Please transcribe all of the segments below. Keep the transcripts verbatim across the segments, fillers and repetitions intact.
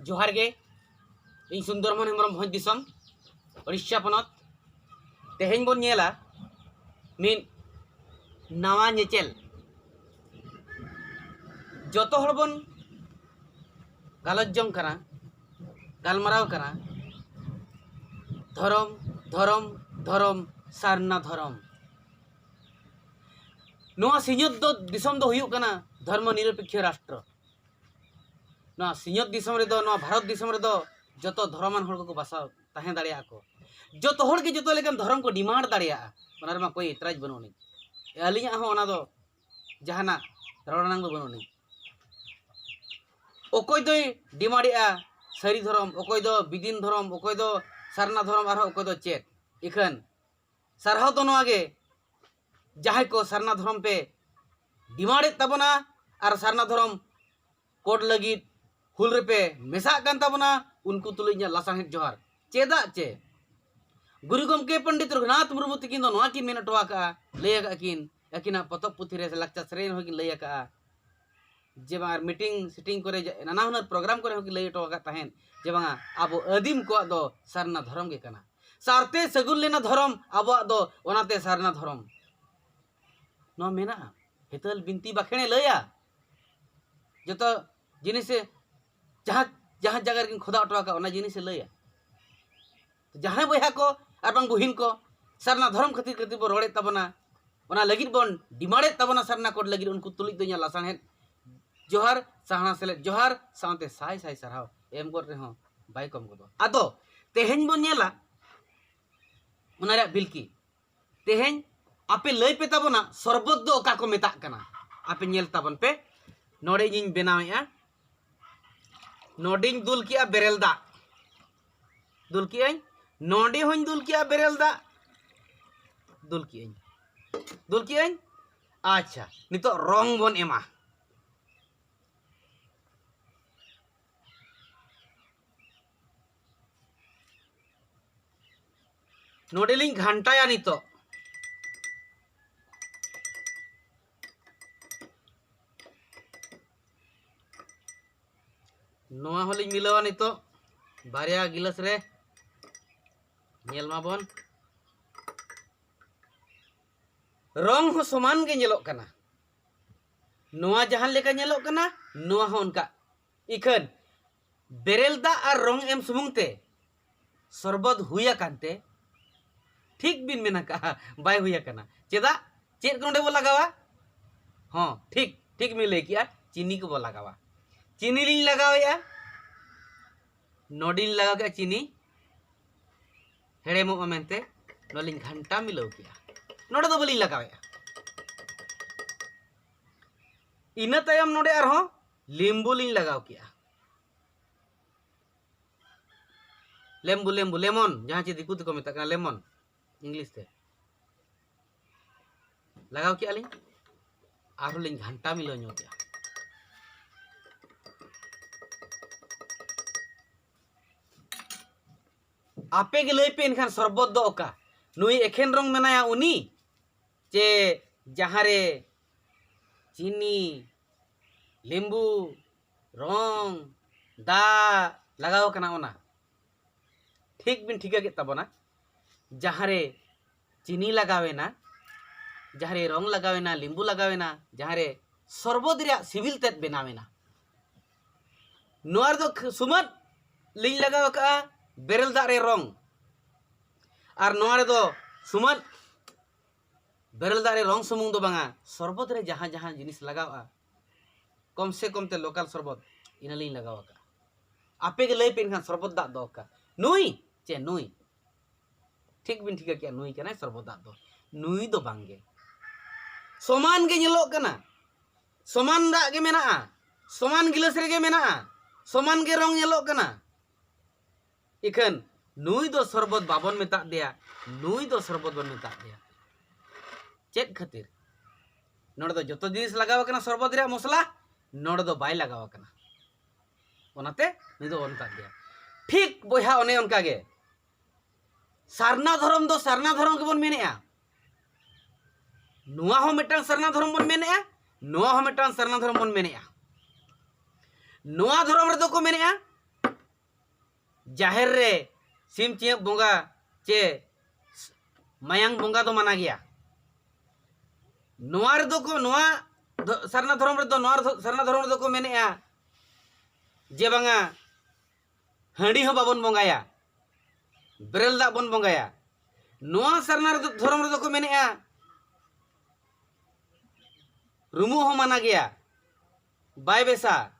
ᱡᱚᱦᱟᱨ ᱜᱮ, ᱤᱧ ᱥᱩᱱᱫᱚᱨ ᱢᱳᱦᱚᱱ ᱦᱮᱢᱵᱨᱚᱢ, ᱵᱷᱚᱸᱡᱽ ᱫᱤᱥᱚᱢ, ᱳᱰᱤᱥᱟ ᱯᱚᱱᱚᱛ᱾ ᱛᱮᱦᱮᱧ ᱵᱚᱱ ᱧᱮᱞᱟ ᱢᱤᱫ ᱱᱟᱣᱟ ᱧᱮᱪᱮᱞ᱾ ᱡᱚᱛᱚ ᱦᱚᱲ ᱵᱚᱱ ᱜᱟᱞᱚᱪ ᱡᱚᱝ ᱠᱟᱱᱟ, ᱜᱟᱞᱢᱟᱨᱟᱣ ᱠᱟᱱᱟ, ᱫᱷᱚᱨᱚᱢ, ᱫᱷᱚᱨᱚᱢ, ᱫᱷᱚᱨᱚᱢ, ᱥᱟᱨᱱᱟ ᱫᱷᱚᱨᱚᱢ᱾ ᱱᱚᱣᱟ ᱥᱤᱧᱚᱛ ᱫᱚ, ᱫᱤᱥᱚᱢ ᱫᱚ ᱦᱩᱭᱩᱜ ᱠᱟᱱᱟ ᱫᱷᱚᱨᱢᱚ ᱱᱤᱨᱚᱯᱮᱠᱠᱷᱚ ᱨᱟᱥᱴᱨᱚ᱾ ᱱᱚᱣᱟ ᱥᱤᱧᱚᱛ ᱫᱤᱥᱚᱢ ᱨᱮᱫᱚ, ᱱᱚᱣᱟ ᱵᱷᱟᱨᱚᱛ ᱫᱤᱥᱚᱢ ᱨᱮᱫᱚ ᱡᱚᱛᱚ ᱫᱷᱚᱨᱚᱢᱟᱱ ᱦᱚᱲ ᱠᱚᱠᱚ ᱵᱟᱥᱟ ᱛᱟᱦᱮᱸ ᱫᱟᱲᱮᱭᱟᱜᱼᱟ ᱠᱚ᱾ ᱡᱚᱛᱚ ᱦᱚᱲ ᱜᱮ ᱡᱚᱛᱚ ᱞᱮᱠᱟᱱ ᱫᱷᱚᱨᱚᱢ ᱠᱚ ᱰᱤᱢᱟᱱᱰ ᱫᱟᱲᱮᱭᱟᱜᱼᱟ, ᱚᱱᱟ ᱨᱮᱢᱟ ᱠᱳᱭ ᱮᱛᱨᱟᱡᱽ ᱵᱟᱹᱱᱩᱜ ᱟᱹᱱᱤᱡ᱾ ᱟᱹᱞᱤᱧᱟᱜ ᱦᱚᱸ ᱚᱱᱟ ᱫᱚ ᱡᱟᱦᱟᱱᱟᱜ ᱨᱚᱲ ᱟᱱᱟᱝ ᱫᱚ ᱵᱟᱹᱱᱩᱜ ᱟᱹᱱᱤᱡ᱾ ᱚᱠᱚᱭ ᱫᱚᱭ ᱰᱤᱢᱟᱱᱰᱮᱜᱼᱟ ᱥᱟᱹᱨᱤ ᱫᱷᱚᱨᱚᱢ, ᱚᱠᱚᱭ ᱫᱚ ᱵᱤᱫᱤᱱ ᱫᱷᱚᱨᱚᱢ, ᱚᱠᱚᱭ ᱫᱚ ᱥᱟᱨᱱᱟ ᱫᱷᱚᱨᱚᱢ, ᱟᱨᱦᱚᱸ ᱚᱠᱚᱭ ᱫᱚ ᱪᱮᱫ᱾ ᱤᱠᱷᱟᱹᱱ ᱥᱟᱨᱦᱟᱣ ᱫᱚ ᱱᱚᱣᱟ ᱜᱮ, ᱡᱟᱦᱟᱸᱭ ᱠᱚ ᱥᱟᱨᱱᱟ ᱫᱷᱚᱨᱚᱢ ᱯᱮ ᱰᱤᱢᱟᱱᱰᱮᱫ ᱛᱟᱵᱚᱱᱟ ᱟᱨ ᱥᱟᱨᱱᱟ ᱫᱷᱚᱨᱚᱢ ᱠᱳᱰ ᱞᱟᱹᱜᱤᱫ ᱦᱩᱞ ᱨᱮᱯᱮ ᱢᱮᱥᱟᱜ ᱠᱟᱱ ᱛᱟᱵᱚᱱᱟ, ᱩᱱᱠᱩ ᱛᱩᱞᱩᱡ ᱤᱧᱟᱹᱜ ᱞᱟᱥᱟᱲᱦᱮᱫ ᱡᱚᱦᱟᱨ᱾ ᱪᱮᱫᱟᱜ ᱪᱮ ᱜᱩᱨᱩ ᱜᱚᱢᱠᱮ ᱯᱚᱱᱰᱤᱛ ᱨᱚᱜᱷᱩᱱᱟᱛᱷ ᱢᱩᱨᱢᱩ ᱛᱤᱠᱤᱱ ᱫᱚ ᱱᱚᱣᱟ ᱠᱤᱱ ᱢᱮᱱ ᱦᱚᱴᱚ ᱟᱠᱟᱫᱼᱟ, ᱞᱟᱹᱭ ᱟᱠᱟᱫ ᱠᱤᱱ, ᱟᱹᱠᱤᱱᱟᱜ ᱯᱚᱛᱚᱵ ᱯᱩᱛᱷᱤ ᱨᱮ ᱥᱮ ᱞᱟᱠᱪᱟᱨ ᱥᱮᱨᱮᱧ ᱨᱮᱦᱚᱸ ᱠᱤᱱ ᱞᱟᱹᱭ ᱟᱠᱟᱫᱼᱟ ᱡᱮ ᱵᱟᱝ, ᱟᱨ ᱢᱤᱴᱤᱝ ᱥᱤᱴᱤᱝ ᱠᱚᱨᱮ ᱡᱟ-, ᱱᱟᱱᱟ ᱦᱩᱱᱟᱹᱨ ᱯᱨᱳᱜᱨᱟᱢ ᱠᱚᱨᱮ ᱦᱚᱸ ᱠᱤᱱ ᱞᱟᱹᱭ ᱦᱚᱴᱚ ᱟᱠᱟᱫ ᱛᱟᱦᱮᱸᱫ ᱡᱮ ᱵᱟᱝᱟ, ᱟᱵᱚ ᱟᱹᱫᱤᱢ ᱠᱚᱣᱟᱜ ᱫᱚ ᱥᱟᱨᱱᱟ ᱫᱷᱚᱨᱚᱢ ᱜᱮ ᱠᱟᱱᱟ᱾ ᱥᱟᱨᱛᱮ ᱥᱟᱹᱜᱩᱱ ᱞᱮᱱᱟ ᱫᱷᱚᱨᱚᱢ ᱟᱵᱚᱣᱟᱜ ᱫᱚ, ᱚᱱᱟᱛᱮ ᱥᱟᱨᱱᱟ ᱫᱷᱚᱨᱚᱢ᱾ ᱱᱚᱣᱟ ᱢᱮᱱᱟᱜᱼᱟ, ᱦᱤᱛᱟᱹᱞ ᱵᱤᱱᱛᱤ ᱵᱟᱠᱷᱮᱬᱮ ᱞᱟᱹᱭᱟ᱾ ᱡᱚᱛᱚ ᱡᱤᱱᱤᱥᱮ, ᱡᱟᱦᱟᱸ, ᱡᱟᱦᱟᱸ ᱡᱟᱭᱜᱟ ᱨᱮᱠᱤᱱ ᱠᱷᱚᱫᱟ ᱦᱚᱴᱚ ᱟᱠᱟᱫ, ᱚᱱᱟ ᱡᱤᱱᱤᱥᱮ ᱞᱟᱹᱭᱟ᱾ ᱡᱟᱦᱟᱸᱭ ᱵᱚᱭᱦᱟ ᱠᱚ ᱟᱨ ᱵᱟᱝ ᱵᱩᱦᱤᱱ ᱠᱚ ᱥᱟᱨᱱᱟ ᱫᱷᱚᱨᱚᱢ ᱠᱷᱟᱹᱛᱤᱨ, ᱠᱷᱟᱹᱛᱤᱨ ᱵᱚᱱ ᱨᱚᱲᱮᱫ ᱛᱟᱵᱚᱱᱟ, ᱚᱱᱟ ᱞᱟᱹᱜᱤᱫ ᱵᱚᱱ ᱰᱤᱢᱟᱱᱰᱮᱫ ᱛᱟᱵᱚᱱᱟ ᱥᱟᱨᱱᱟ ᱠᱳᱰ ᱞᱟᱹᱜᱤᱫ, ᱩᱱᱠᱩ ᱛᱩᱞᱩᱡ ᱫᱚ ᱤᱧᱟᱹᱜ ᱞᱟᱥᱟᱲᱦᱮᱫ ᱡᱚᱦᱟᱨ, ᱥᱟᱦᱱᱟ ᱥᱮᱞᱮᱫ ᱡᱚᱦᱟᱨ, ᱥᱟᱶᱛᱮ ᱥᱟᱭ ᱥᱟᱭ ᱥᱟᱨᱦᱟᱣ ᱮᱢ ᱜᱚᱫ ᱨᱮᱦᱚᱸ ᱵᱟᱭ ᱠᱚᱢ ᱜᱚᱫᱚᱜᱼᱟ᱾ ᱟᱫᱚ ᱛᱮᱦᱮᱧ ᱵᱚᱱ ᱧᱮᱞᱟ ᱚᱱᱟ ᱨᱮᱭᱟᱜ ᱵᱤᱞᱠᱤ᱾ ᱛᱮᱦᱮᱧ ᱟᱯᱮ ᱞᱟᱹᱭ ᱯᱮ ᱛᱟᱵᱚᱱᱟ, ᱥᱚᱨᱵᱚᱛ ᱫᱚ ᱚᱠᱟ ᱠᱚ ᱢᱮᱛᱟᱜ ᱠᱟᱱᱟ? ᱟᱯᱮ ᱧᱮᱞ ᱛᱟᱵᱚᱱ ᱯᱮ, ᱱᱚᱰᱮ ᱤᱧᱤᱧ ᱵᱮᱱᱟᱣᱮᱫᱼᱟ, ᱱᱚᱰᱮᱧ ᱫᱩᱞ ᱠᱮᱜᱼᱟ ᱵᱮᱨᱮᱞ ᱫᱟᱜ, ᱫᱩᱞ ᱠᱮᱜᱼᱟᱹᱧ, ᱱᱚᱰᱮ ᱦᱚᱸᱧ ᱫᱩᱞ ᱠᱮᱜᱼᱟ ᱵᱮᱨᱮᱞ ᱫᱟᱜ, ᱫᱩᱞ ᱠᱮᱜᱼᱟᱹᱧ, ᱫᱩᱞ ᱠᱮᱜᱼᱟᱹᱧ᱾ ᱟᱪᱪᱷᱟ, ᱱᱤᱛᱚᱜ ᱨᱚᱝ ᱵᱚᱱ ᱮᱢᱟ᱾ ᱱᱚᱰᱮᱞᱤᱧ ᱜᱷᱟᱱᱴᱟᱭᱟ ᱱᱤᱛᱚᱜ᱾ ᱱᱚᱣᱟ ᱦᱚᱸᱞᱤᱧ ᱢᱤᱞᱟᱹᱣᱟ ᱱᱤᱛᱚᱜ ᱵᱟᱨᱭᱟ ᱜᱤᱞᱟᱹᱥ ᱨᱮ᱾ ᱧᱮᱞ ᱢᱟᱵᱚᱱ, ᱨᱚᱝ ᱦᱚᱸ ᱥᱚᱢᱟᱱ ᱜᱮ ᱧᱮᱞᱚᱜ ᱠᱟᱱᱟ᱾ ᱱᱚᱣᱟ ᱡᱟᱦᱟᱸ ᱞᱮᱠᱟ ᱧᱮᱞᱚᱜ ᱠᱟᱱᱟ, ᱱᱚᱣᱟ ᱦᱚᱸ ᱚᱱᱠᱟ᱾ ᱤᱠᱷᱟᱹᱱ ᱵᱮᱨᱮᱞ ᱫᱟᱜ ᱟᱨ ᱨᱚᱝ ᱮᱢ ᱥᱩᱢᱩᱝ ᱛᱮ ᱥᱚᱨᱵᱚᱛ ᱦᱩᱭ ᱟᱠᱟᱱ ᱛᱮ ᱴᱷᱤᱠ ᱵᱤᱱ ᱢᱮᱱ ᱟᱠᱟᱫᱼᱟ, ᱵᱟᱭ ᱦᱩᱭ ᱟᱠᱟᱱᱟ᱾ ᱪᱮᱫᱟᱜ? ᱪᱮᱫ ᱠᱚ ᱱᱚᱰᱮ ᱵᱚ ᱞᱟᱜᱟᱣᱟ? ᱦᱚᱸ, ᱴᱷᱤᱠ, ᱴᱷᱤᱠ ᱵᱤᱱ ᱞᱟᱹᱭ ᱠᱮᱜᱼᱟ, ᱪᱤᱱᱤ ᱠᱚᱵᱚ ᱞᱟᱜᱟᱣᱟ᱾ ᱪᱤᱱᱤ ᱞᱤᱧ ᱞᱟᱜᱟᱣᱮᱜᱼᱟ, ᱱᱚᱰᱮᱧ ᱞᱟᱜᱟᱣ ᱠᱮᱜᱼᱟ ᱪᱤᱱᱤ, ᱦᱮᱲᱮᱢᱚᱜᱼᱟ ᱢᱮᱱᱛᱮ ᱱᱚᱣᱟ ᱞᱤᱧ ᱜᱷᱟᱱᱴᱟ ᱢᱤᱞᱟᱹᱣ ᱠᱮᱜᱼᱟ᱾ ᱱᱚᱰᱮ ᱫᱚ ᱵᱟᱹᱞᱤᱧ ᱞᱟᱜᱟᱣᱮᱜᱼᱟ᱾ ᱤᱱᱟᱹ ᱛᱟᱭᱚᱢ ᱱᱚᱰᱮ ᱟᱨᱦᱚᱸ ᱞᱮᱢᱵᱩ ᱞᱤᱧ ᱞᱟᱜᱟᱣ ᱠᱮᱜᱼᱟ᱾ ᱞᱮᱢᱵᱩ, ᱞᱮᱢᱵᱩ, ᱞᱮᱢᱚᱱ, ᱡᱟᱦᱟᱸ ᱪᱮ ᱫᱤᱠᱩ ᱛᱮᱠᱚ ᱢᱮᱛᱟᱜ ᱠᱟᱱᱟ ᱞᱮᱢᱚᱱ, ᱤᱝᱞᱤᱥ ᱛᱮ᱾ ᱞᱟᱜᱟᱣ ᱠᱮᱜᱼᱟ ᱞᱤᱧ, ᱟᱨᱦᱚᱸ ᱞᱤᱧ ᱜᱷᱟᱱᱴᱟ ᱢᱤᱞᱟᱹᱣ ᱧᱚᱜ ᱠᱮᱜᱼᱟ᱾ ᱟᱯᱮ ᱜᱮ ᱞᱟᱹᱭ ᱯᱮ ᱮᱱᱠᱷᱟᱱ, ᱥᱚᱨᱵᱚᱛ ᱫᱚ ᱚᱠᱟ? ᱱᱩᱭ ᱮᱠᱷᱮᱱ ᱨᱚᱝ ᱢᱮᱱᱟᱭᱟ ᱩᱱᱤ, ᱪᱮ ᱡᱟᱦᱟᱸ ᱨᱮ ᱪᱤᱱᱤ, ᱞᱮᱢᱵᱩ, ᱨᱚᱝ, ᱫᱟᱜ ᱞᱟᱜᱟᱣ ᱠᱟᱱᱟ ᱚᱱᱟ? ᱴᱷᱤᱠ ᱵᱤᱱ ᱴᱷᱤᱠᱟᱹ ᱠᱮᱫ ᱛᱟᱵᱚᱱᱟ, ᱡᱟᱦᱟᱸ ᱨᱮ ᱪᱤᱱᱤ ᱞᱟᱜᱟᱣᱮᱱᱟ, ᱡᱟᱦᱟᱸ ᱨᱮ ᱨᱚᱝ ᱞᱟᱜᱟᱣᱮᱱᱟ, ᱞᱮᱢᱵᱩ ᱞᱟᱜᱟᱣᱮᱱᱟ, ᱡᱟᱦᱟᱸ ᱨᱮ ᱥᱚᱨᱵᱚᱛ ᱨᱮᱭᱟᱜ ᱥᱤᱵᱤᱞ ᱛᱮᱫ ᱵᱮᱱᱟᱣᱮᱱᱟ᱾ ᱱᱚᱣᱟ ᱨᱮᱫᱚ ᱠᱷ-, ᱥᱩᱢᱟᱹᱫ ᱞᱤᱧ ᱞᱟᱜᱟᱣ ᱟᱠᱟᱫᱼᱟ ᱵᱮᱨᱮᱞ ᱫᱟᱜ ᱨᱮ ᱨᱚᱝ, ᱟᱨ ᱱᱚᱣᱟ ᱨᱮᱫᱚ ᱥᱩᱢᱟᱹᱫ ᱵᱮᱨᱮᱞ ᱫᱟᱜ ᱨᱮ ᱨᱚᱝ ᱥᱩᱢᱩᱝ ᱫᱚ ᱵᱟᱝᱟ, ᱥᱚᱨᱵᱚᱛ ᱨᱮ ᱡᱟᱦᱟᱸ ᱡᱟᱦᱟᱸ ᱡᱤᱱᱤᱥ ᱞᱟᱜᱟᱣᱼᱟ, ᱠᱚᱢ ᱥᱮ ᱠᱚᱢ ᱛᱮ ᱞᱳᱠᱟᱞ ᱥᱚᱨᱵᱚᱛ ᱤᱱᱟᱹ ᱞᱤᱧ ᱞᱟᱜᱟᱣ ᱟᱠᱟᱫᱼᱟ᱾ ᱟᱯᱮ ᱜᱮ ᱞᱟᱹᱭ ᱯᱮ ᱮᱱᱠᱷᱟᱱ, ᱥᱚᱨᱵᱚᱛ ᱫᱟᱜ ᱫᱚ ᱚᱠᱟ? ᱱᱩᱭ ᱪᱮ ᱱᱩᱭ? ᱴᱷᱤᱠ ᱵᱤᱱ ᱴᱷᱤᱠᱟᱹ ᱠᱮᱜᱼᱟ, ᱱᱩᱭ ᱠᱟᱱᱟᱭ ᱥᱚᱨᱵᱚᱛ ᱫᱟᱜ ᱫᱚ᱾ ᱱᱩᱭ ᱫᱚ ᱵᱟᱝ ᱜᱮ᱾ ᱥᱚᱢᱟᱱ ᱜᱮ ᱧᱮᱞᱚᱜ ᱠᱟᱱᱟ, ᱥᱚᱢᱟᱱ ᱫᱟᱜ ᱜᱮ ᱢᱮᱱᱟᱜᱼᱟ, ᱥᱚᱢᱟᱱ ᱜᱤᱞᱟᱹᱥ ᱨᱮᱜᱮ ᱢᱮᱱᱟᱜᱼᱟ, ᱥᱚᱢᱟᱱ ᱜᱮ ᱨᱚᱝ ᱧᱮᱞᱚᱜ ᱠᱟᱱᱟ᱾ ᱤᱠᱷᱟᱹᱱ ᱱᱩᱭ ᱫᱚ ᱥᱚᱨᱵᱚᱛ ᱵᱟᱵᱚᱱ ᱢᱮᱛᱟᱜ ᱫᱮᱭᱟ, ᱱᱩᱭ ᱫᱚ ᱥᱚᱨᱵᱚᱛ ᱵᱚᱱ ᱢᱮᱛᱟᱜ ᱫᱮᱭᱟ᱾ ᱪᱮᱫ ᱠᱷᱟᱹᱛᱤᱨ? ᱱᱚᱰᱮ ᱫᱚ ᱡᱚᱛᱚ ᱡᱤᱱᱤᱥ ᱞᱟᱜᱟᱣ ᱟᱠᱟᱱᱟ ᱥᱚᱨᱵᱚᱛ ᱨᱮᱭᱟᱜ ᱢᱚᱥᱞᱟ, ᱱᱚᱰᱮ ᱫᱚ ᱵᱟᱭ ᱞᱟᱜᱟᱣ ᱟᱠᱟᱱᱟ, ᱚᱱᱟᱛᱮ ᱱᱩᱭ ᱫᱚ ᱵᱟᱵᱚᱱ ᱢᱮᱛᱟᱜ ᱫᱮᱭᱟ᱾ ᱴᱷᱤᱠ ᱵᱚᱭᱦᱟ, ᱚᱱᱮ ᱚᱱᱠᱟ ᱜᱮ ᱥᱟᱨᱱᱟ ᱫᱷᱚᱨᱚᱢ ᱫᱚ ᱥᱟᱨᱱᱟ ᱫᱷᱚᱨᱚᱢ ᱜᱮᱵᱚᱱ ᱢᱮᱱᱮᱜᱼᱟ᱾ ᱱᱚᱣᱟ ᱦᱚᱸ ᱢᱤᱫᱴᱟᱝ ᱥᱟᱨᱱᱟ ᱫᱷᱚᱨᱚᱢ ᱵᱚᱱ ᱢᱮᱱᱮᱜᱼᱟ, ᱱᱚᱣᱟ ᱦᱚᱸ ᱢᱤᱫᱴᱟᱝ ᱥᱟᱨᱱᱟ ᱫᱷᱚᱨᱚᱢ ᱵᱚᱱ ᱢᱮᱱᱮᱜᱼᱟ᱾ ᱱᱚᱣᱟ ᱫᱷᱚᱨᱚᱢ ᱨᱮᱫᱚ ᱠᱚ ᱢᱮᱱᱮᱜᱼᱟ, ᱡᱟᱦᱮᱨ ᱨᱮ ᱥᱤᱢ ᱪᱤᱭᱟᱹᱵ ᱵᱚᱸᱜᱟ ᱪᱮ ᱢᱟᱭᱟᱝ ᱵᱚᱸᱜᱟ ᱫᱚ ᱢᱟᱱᱟ ᱜᱮᱭᱟ᱾ ᱱᱚᱣᱟ ᱨᱮᱫᱚ ᱠᱚ, ᱱᱚᱣᱟ ᱫᱷᱚ-, ᱥᱟᱨᱱᱟ ᱫᱷᱚᱨᱚᱢ ᱨᱮᱫᱚ, ᱱᱚᱣᱟ ᱨᱮᱫᱚ, ᱥᱟᱨᱱᱟ ᱫᱷᱚᱨᱚᱢ ᱨᱮᱫᱚ ᱠᱚ ᱢᱮᱱᱮᱜᱼᱟ ᱡᱮ ᱵᱟᱝᱟ, ᱦᱟᱺᱰᱤ ᱦᱚᱸ ᱵᱟᱵᱚᱱ ᱵᱚᱸᱜᱟᱭᱟ, ᱵᱮᱨᱮᱞ ᱫᱟᱜ ᱵᱚᱱ ᱵᱚᱸᱜᱟᱭᱟ᱾ ᱱᱚᱣᱟ ᱥᱟᱨᱱᱟ ᱨᱮᱫᱚ, ᱫᱷᱚᱨᱚᱢ ᱨᱮᱫᱚ ᱠᱚ ᱢᱮᱱᱮᱜᱼᱟ, ᱨᱩᱢᱩᱜ ᱦᱚᱸ ᱢᱟᱱᱟ ᱜᱮᱭᱟ, ᱵᱟᱭ ᱵᱮᱥᱟ,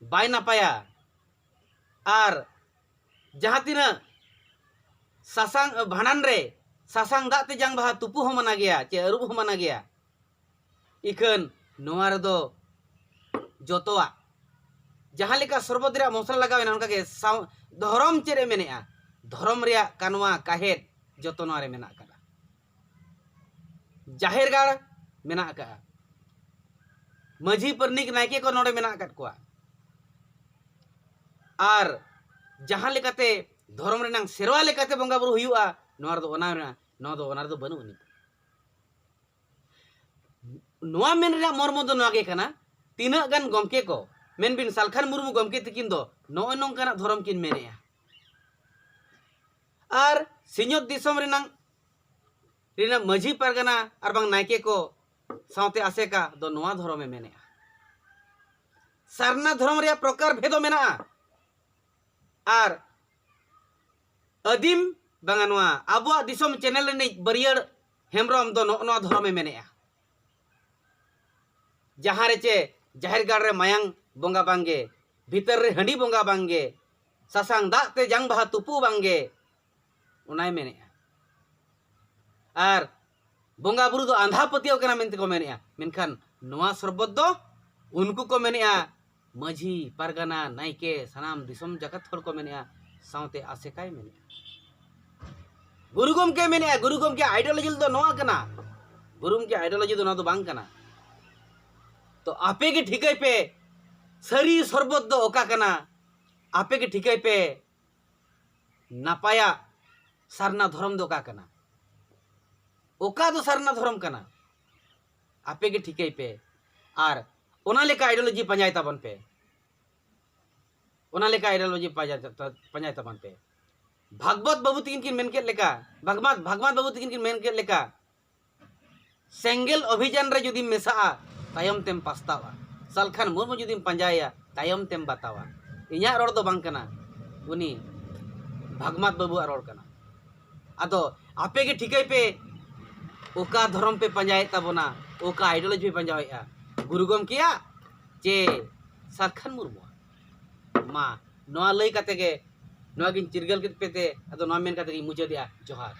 ᱵᱟᱭ ᱱᱟᱯᱟᱭᱟ᱾ ᱟᱨ ᱡᱟᱦᱟᱸ ᱛᱤᱱᱟᱹᱜ ᱥᱟᱥᱟᱝ, ᱵᱷᱟᱸᱰᱟᱱ ᱨᱮ ᱥᱟᱥᱟᱝ ᱫᱟᱜ ᱛᱮ ᱡᱟᱝ ᱵᱟᱦᱟ ᱛᱩᱯᱩ ᱦᱚᱸ ᱢᱟᱱᱟ ᱜᱮᱭᱟ, ᱪᱮ ᱟᱹᱨᱩᱵ ᱦᱚᱸ ᱢᱟᱱᱟ ᱜᱮᱭᱟ᱾ ᱤᱠᱷᱟᱹᱱ ᱱᱚᱣᱟ ᱨᱮᱫᱚ ᱡᱚᱛᱚᱣᱟᱜ, ᱡᱟᱦᱟᱸ ᱞᱮᱠᱟ ᱥᱚᱨᱵᱚᱛ ᱨᱮᱭᱟᱜ ᱢᱚᱥᱞᱟ ᱞᱟᱜᱟᱣ ᱮᱱᱟ, ᱚᱱᱠᱟᱜᱮ ᱥᱟᱶ-, ᱫᱷᱚᱨᱚᱢ ᱪᱮᱫ ᱮ ᱢᱮᱱᱮᱜᱼᱟ? ᱫᱷᱚᱨᱚᱢ ᱨᱮᱭᱟᱜ ᱠᱟᱱᱣᱟ ᱠᱟᱦᱮᱫ ᱡᱚᱛᱚ ᱱᱚᱣᱟ ᱨᱮ ᱢᱮᱱᱟᱜ ᱟᱠᱟᱫᱟ᱾ ᱡᱟᱦᱮᱨ ᱜᱟᱲ ᱢᱮᱱᱟᱜ ᱟᱠᱟᱫᱼᱟ, ᱢᱟᱹᱡᱷᱤ ᱯᱟᱨᱟᱱᱤᱠ ᱱᱟᱭᱠᱮ ᱠᱚ ᱱᱚᱰᱮ ᱢᱮᱱᱟᱜ ᱟᱠᱟᱫ ᱠᱚᱣᱟ᱾ ᱟᱨ ᱡᱟᱦᱟᱸ ᱞᱮᱠᱟᱛᱮ ᱫᱷᱚᱨᱚᱢ ᱨᱮᱱᱟᱝ ᱥᱮᱨᱣᱟ ᱞᱮᱠᱟᱛᱮ ᱵᱚᱸᱜᱟ ᱵᱩᱨᱩ ᱦᱩᱭᱩᱜᱼᱟ, ᱱᱚᱣᱟ ᱨᱮᱫᱚ ᱚᱱᱟ ᱨᱮᱱᱟᱜ, ᱱᱚᱣᱟ ᱫᱚ, ᱚᱱᱟ ᱨᱮᱫᱚ ᱵᱟᱹᱱᱩᱜ ᱟᱹᱱᱤᱡ᱾ ᱱᱚᱣᱟ ᱢᱮᱱ ᱨᱮᱱᱟᱜ ᱢᱚᱨᱢᱚ ᱫᱚ ᱱᱚᱣᱟ ᱜᱮ ᱠᱟᱱᱟ, ᱛᱤᱱᱟᱹᱜ ᱜᱟᱱ ᱜᱚᱢᱠᱮ ᱠᱚ, ᱢᱮᱱᱵᱤᱱ ᱥᱟᱞᱠᱷᱟᱱ ᱢᱩᱨᱢᱩ ᱜᱚᱢᱠᱮ ᱛᱤᱠᱤᱱ ᱫᱚ ᱱᱚᱜᱼᱚᱭ ᱱᱚᱝᱠᱟᱱᱟᱜ ᱫᱷᱚᱨᱚᱢ ᱠᱤᱱ ᱢᱮᱱᱮᱜᱼᱟ᱾ ᱟᱨ ᱥᱤᱧᱚᱛ ᱫᱤᱥᱚᱢ ᱨᱮᱱᱟᱝ, ᱨᱮᱱᱟᱜ ᱢᱟᱹᱡᱷᱤ ᱯᱟᱨᱜᱟᱱᱟ ᱟᱨ ᱵᱟᱝ ᱱᱟᱭᱠᱮ ᱠᱚ ᱥᱟᱶᱛᱮ ᱟᱥᱮᱠᱟ ᱫᱚ ᱱᱚᱣᱟ ᱫᱷᱚᱨᱚᱢᱮ ᱢᱮᱱᱮᱜᱼᱟ᱾ ᱥᱟᱨᱱᱟ ᱫᱷᱚᱨᱚᱢ ᱨᱮᱭᱟᱜ ᱯᱨᱚᱠᱟᱨ ᱵᱷᱮᱫᱚ ᱢᱮᱱᱟᱜᱼᱟ᱾ ᱟᱨ ᱟᱹᱫᱤᱢ ᱵᱟᱝᱟ, ᱱᱚᱣᱟ ᱟᱵᱚᱣᱟᱜ ᱫᱤᱥᱚᱢ ᱪᱮᱱᱮᱞ ᱨᱤᱱᱤᱡ ᱵᱟᱹᱨᱭᱟᱹᱲ ᱦᱮᱢᱵᱨᱚᱢ ᱫᱚ ᱱᱚᱜᱼᱚ ᱱᱚᱣᱟ ᱫᱷᱚᱨᱚᱢᱮ ᱢᱮᱱᱮᱜᱼᱟ᱾ ᱡᱟᱦᱟᱸ ᱨᱮ ᱪᱮ ᱡᱟᱦᱮᱨ ᱜᱟᱲ ᱨᱮ ᱢᱟᱭᱟᱝ ᱵᱚᱸᱜᱟ ᱵᱟᱝᱜᱮ, ᱵᱷᱤᱛᱟᱹᱨ ᱨᱮ ᱦᱟᱺᱰᱤ ᱵᱚᱸᱜᱟ ᱵᱟᱝᱜᱮ, ᱥᱟᱥᱟᱝ ᱫᱟᱜ ᱛᱮ ᱡᱟᱝ ᱵᱟᱦᱟ ᱛᱩᱯᱩ ᱵᱟᱝᱜᱮ, ᱚᱱᱟᱭ ᱢᱮᱱᱮᱜᱼᱟ᱾ ᱟᱨ ᱵᱚᱸᱜᱟ ᱵᱩᱨᱩ ᱫᱚ ᱟᱸᱫᱷᱟ ᱯᱟᱹᱛᱭᱟᱹᱣ ᱠᱟᱱᱟ ᱢᱮᱱᱛᱮ ᱠᱚ ᱢᱮᱱᱮᱜᱼᱟ᱾ ᱢᱮᱱᱠᱷᱟᱱ ᱱᱚᱣᱟ ᱥᱚᱨᱵᱚᱛ ᱫᱚ ᱩᱱᱠᱩ ᱠᱚ ᱢᱮᱱᱮᱜᱼᱟ, ᱢᱟᱹᱡᱷᱤ, ᱯᱟᱨᱜᱟᱱᱟ, ᱱᱟᱭᱠᱮ, ᱥᱟᱱᱟᱢ ᱫᱤᱥᱚᱢ ᱡᱟᱠᱟᱛ ᱦᱚᱲ ᱠᱚ ᱢᱮᱱᱮᱜᱼᱟ, ᱥᱟᱶᱛᱮ ᱟᱥᱮᱠᱟᱭ ᱢᱮᱱᱮᱜᱼᱟ᱾ ᱜᱩᱨᱩ ᱜᱚᱢᱠᱮ ᱢᱮᱱᱮᱜᱼᱟ, ᱜᱩᱨᱩ ᱜᱚᱢᱠᱮ ideology ᱫᱚ ᱱᱚᱣᱟ ᱠᱟᱱᱟ, ᱜᱩᱨᱩ ᱜᱚᱢᱠᱮ ideology ᱫᱚ ᱱᱚᱣᱟ ᱫᱚ ᱵᱟᱝ ᱠᱟᱱᱟ᱾ ᱛᱚ ᱟᱯᱮ ᱜᱮ ᱴᱷᱤᱠᱟᱹᱭ ᱯᱮ, ᱥᱟᱹᱨᱤ ᱥᱚᱨᱵᱚᱛ ᱫᱚ ᱚᱠᱟ ᱠᱟᱱᱟ? ᱟᱯᱮ ᱜᱮ ᱴᱷᱤᱠᱟᱹᱭ ᱯᱮ, ᱱᱟᱯᱟᱭᱟᱜ ᱥᱟᱨᱱᱟ ᱫᱷᱚᱨᱚᱢ ᱫᱚ ᱚᱠᱟ ᱠᱟᱱᱟ? ᱚᱠᱟ ᱫᱚ ᱥᱟᱨᱱᱟ ᱫᱷᱚᱨᱚᱢ ᱠᱟᱱᱟ? ᱟᱯᱮ ᱜᱮ ᱴᱷᱤᱠᱟᱹᱭ ᱯᱮ, ᱟᱨ ᱚᱱᱟ ᱞᱮᱠᱟ ideology ᱯᱟᱸᱡᱟᱭ ᱛᱟᱵᱚᱱ ᱯᱮ᱾ ᱚᱱᱟ ᱞᱮᱠᱟ ᱟᱭᱰᱤᱭᱳᱞᱚᱡᱤ ᱯᱟᱸᱡᱟ ᱯᱟᱸᱡᱟᱭ ᱛᱟᱵᱚᱱ ᱯᱮ᱾ ᱵᱷᱟᱜᱽᱵᱚᱛ ᱵᱟᱹᱵᱩ ᱛᱤᱠᱤᱱ ᱠᱤᱱ ᱢᱮᱱ ᱠᱮᱫ ᱞᱮᱠᱟ, ᱵᱷᱟᱜᱽᱵᱚᱛ ᱵᱷᱟᱜᱽᱵᱚᱛ ᱵᱟᱹᱵᱩ ᱛᱤᱠᱤᱱ ᱠᱤᱱ ᱢᱮᱱ ᱠᱮᱫ ᱞᱮᱠᱟ, ᱥᱮᱸᱜᱮᱞ ᱚᱵᱷᱤᱡᱟᱱ ᱨᱮ ᱡᱩᱫᱤᱢ ᱢᱮᱥᱟᱜᱼᱟ, ᱛᱟᱭᱚᱢ ᱛᱮᱢ ᱯᱟᱥᱛᱟᱣᱟ᱾ ᱥᱟᱞᱠᱷᱟᱱ ᱢᱩᱨᱢᱩ ᱡᱩᱫᱤᱢ ᱯᱟᱸᱡᱟᱭᱟ, ᱛᱟᱭᱚᱢ ᱛᱮᱢ ᱵᱟᱛᱟᱣᱟ᱾ ᱤᱧᱟᱹᱜ ᱨᱚᱲ ᱫᱚ ᱵᱟᱝ ᱠᱟᱱᱟ, ᱩᱱᱤ ᱵᱷᱟᱜᱽᱢᱟᱛ ᱵᱟᱹᱵᱩᱣᱟᱜ ᱨᱚᱲ ᱠᱟᱱᱟ᱾ ᱟᱫᱚ ᱟᱯᱮ ᱜᱮ ᱴᱷᱤᱠᱟᱹᱭ ᱯᱮ, ᱚᱠᱟ ᱫᱷᱚᱨᱚᱢ ᱯᱮ ᱯᱟᱸᱡᱟᱭᱮᱫ ᱛᱟᱵᱚᱱᱟ, ᱚᱠᱟ ᱟᱭᱰᱤᱭᱳᱞᱚᱡᱤ ᱯᱮ ᱯᱟᱸᱡᱟᱭᱮᱫᱼᱟ, ᱜᱩᱨᱩ ᱜᱚᱢᱠᱮᱭᱟᱜ ᱪᱮ ᱥᱟᱞᱠᱷᱟᱱ ᱢᱩᱨᱢᱩᱣᱟᱜ? ᱢᱟ, ᱱᱚᱣᱟ ᱞᱟᱹᱭ ᱠᱟᱛᱮ ᱜᱮ, ᱱᱚᱣᱟ ᱜᱤᱧ ᱪᱤᱨᱜᱟᱹᱞ ᱠᱮᱫ ᱯᱮ ᱛᱮ, ᱟᱫᱚ ᱱᱚᱣᱟ ᱢᱮᱱ ᱠᱟᱛᱮ ᱜᱤᱧ ᱢᱩᱪᱟᱹᱫᱮᱜᱼᱟ᱾ ᱡᱚᱦᱟᱨ᱾